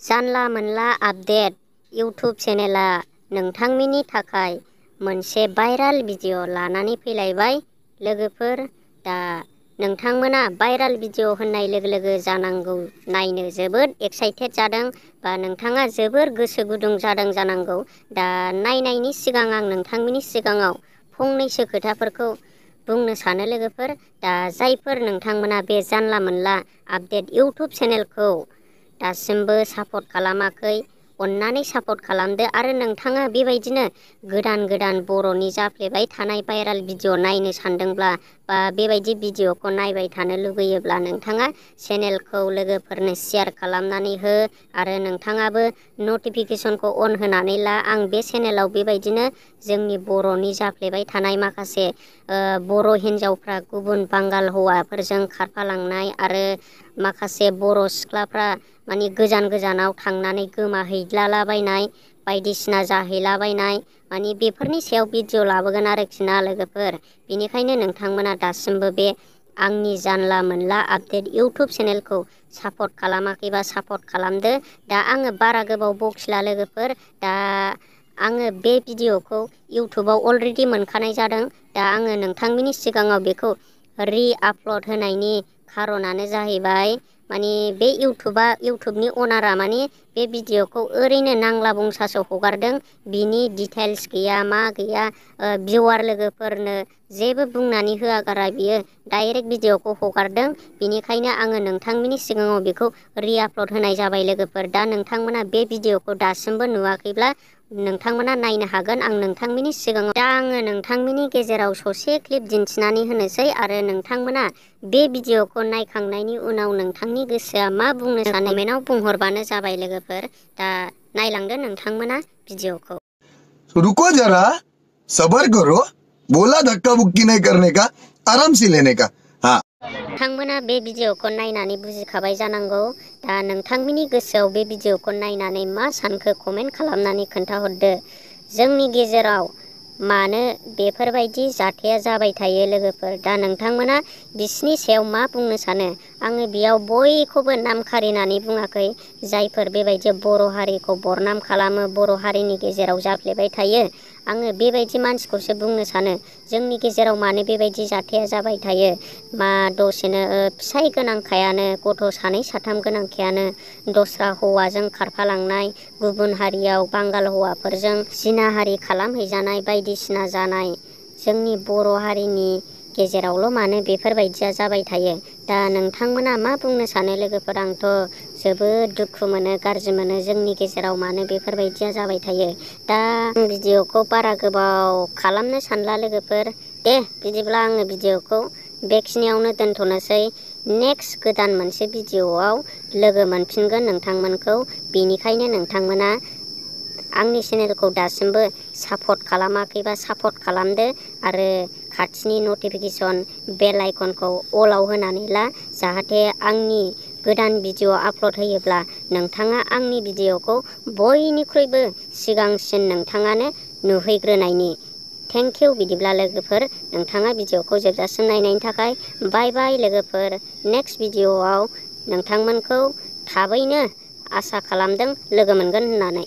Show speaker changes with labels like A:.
A: जानला मोनला update YouTube चेनेला नोंथांमोननि थाखाय मोनसे भाइराल भिडिअ लानानै फैलायबाय लोगोफोर। दा नोंथांमोना भाइराल भिडिअ होननाय लोगो लोगो जानांगौ नायनो जोबोद एक्साइटेड जादों बा नोंथाङा जोबोर गोसो गुदुं जादों जानांगौ। दा नायनायनि सिगां आं नोंथांमोननि सिगाङाव फंनैसो खोथाफोरखौ बुंनो सानो लोगोफोर। दा जायफोर नोंथांमोना बे जानला मोनला आपडेट इउटुब चेनेलखौ दासिमबो सापर्ट खालामाखै, अन्नानै सापर्ट खालामदो। आरो नोंथाङा बेबायदिनो गोदान गोदान बर'नि जाफ्लेबाय थानाय भाइराल भिडिअ नायनो सानदोंब्ला बा बेबायदि भिडिअखौ नायबाय थानो लुगैयोब्ला नोंथाङा चेनेलखौ लोगोफोरनो शेयार खालामनानै हो आरो नोंथाङाबो नटिफिकेसनखौ अन होनानै ला। आं बे चेनेलाव बेबायदिनो जोंनि बर'नि जाफ्लेबाय थानाय माखासे बर' हिन्जावफ्रा गुबुन बांगाल हौवाफोरजों खारफालांनाय आरो माखासे बर' सिख्लाफ्रा माने गोजान गोजानाव थांनानै गोमाहैलाबायनाय बायदिसिना जाहैलाबायनाय माने बेफोरनि सायाव भिडिअ लाबोगोन आरोखि ना लोगोफोर। बेनिखायनो नोंथांमोना दासिमबो बे आंनि जानला मोनला आपडेट इउटुब चेनेलखौ सापर्ट खालामाखैबा सापर्ट खालामदो। दा आङो बारा गोबाव बखिला लोगोफोर। दा आङो बे भिडिअखौ इउटुबाव अलरेडि मोनखानाय जादों। दा आङो नोंथांमोननि सिगाङाव बेखौ रि-आपल'ड होनायनि खारनानो जाहैबाय माने बे इउटुबनि अनारा माने बे भिडिअखौ ओरैनो नांला बंसासो हगारदों। बिनि डिटेल्स गैया मा गैया, भिउवार लोगोफोरनो जेबो बुंनानै होआगारा बियो डाइरेक्ट भिडिअखौ हगारदों। बेनिखायनो आङो नोंथांमोननि सिगाङाव बेखौ रि-आपल'ड होनाय जाबाय लोगोफोर। दा नोंथांमोना बे भिडिअखौ दासिमबो नुवाखैब्ला नोंथांमोना नायनो हागोन आं नोंथांमोननि सिगाङाव। दा आङो नोंथांमोननि गेजेराव ससे क्लिप दिन्थिनानै होनोसै आरो नोंथांमोना बे भिडिअखौ नायखांनायनि उनाव नोंथांनि गोसोआ मा बुंनो सानो कमेन्टआव बुंहरबानो जाबाय लोगोफोर। दा नायलांदो नोंथांमोना भिडिअखौ।
B: रुको जरा, सबर करो, बोला धक्का बुक्की नहीं करने का, आराम से लेने का। हाँ,
A: नोंथांमोना बे भिडिअखौ नायनानै बुजिखाबाय जानांगौ। दा नोंथांमोननि गोसोआव बे भिडिअखौ नायनानै मा सानखो कमेन्ट खालामनानै खोन्थाहरदो। जोंनि गेजेराव मानो बेफोरबायदि जाथाया जाबाय थायो लोगोफोर। दा नोंथांमोना बिसिनि सायाव मा बुंनो सानो? आङो बेयाव बयखौबो नाम खारिनानै बुङाखै। जायफोर बेबायदि बर' हारिखौ बरनाम खालामो, बर' हारिनि गेजेराव जाफ्लेबाय थायो, आङो बेबायदि मानसिखौसो बुंनो सानो जोंनि गेजेराव मानो बेबायदि जाथाया जाबाय थायो। मा दसेनो फिसाय गोनांखायानो, गथ' सानै साथाम गोनांखायानो दस्रा हौवाजों खारफालांनाय, गुबुन हारियाव बांगाल हौवाफोरजों जिनाहारि खालामहैजानाय बायदिसिना जानाय, जोंनि बर' हारिनि गेजेरावल' मानो बेफोरबायदिया जाबाय थायो। दा नोंथांमोना मा बुंनो सानो लोगोफोर? आंथ' जोबोद दुखु मोनो, गाज्रि मोनो जोंनि गेजेराव मानो बेफोरबायदिया जाबाय थायो। दा भिडिअखौ बारा गोबाव खालामनो सानला लोगोफोर। दे बिदिब्ला आङो भिडिअखौ बेखिनियावनो दोनथ'नोसै। नेक्स्ट गोदान मोनसे भिडिअआव लोगो मोनफिनगोन नोंथांमोनखौ। बेनिखायनो नोंथांमोना आंनि चेनेलखौ दासिमबो सापर्ट खालामाखैबा सापर्ट खालामदो आरो खाथिनि नटिफिकेसन बेल आइकनखौ अलाव होनानै ला, जाहाथे आंनि गोदान भिडिअ आपल'ड होयोब्ला नोंथाङा आंनि भिडिअखौ बयनिख्रुइबो सिगांसिन नोंथाङानो नुहैग्रोनायनि। Thank you. बिदिब्ला लोगोफोर नोंथाङा भिडिअखौ जोबजासिम नायनायनि थाखाय बाय बाय लोगोफोर। नेक्स्ट भिडिअआव नोंथांमोनखौ थाबैनो आसा खालामदों लोगो मोनगोन होननानै।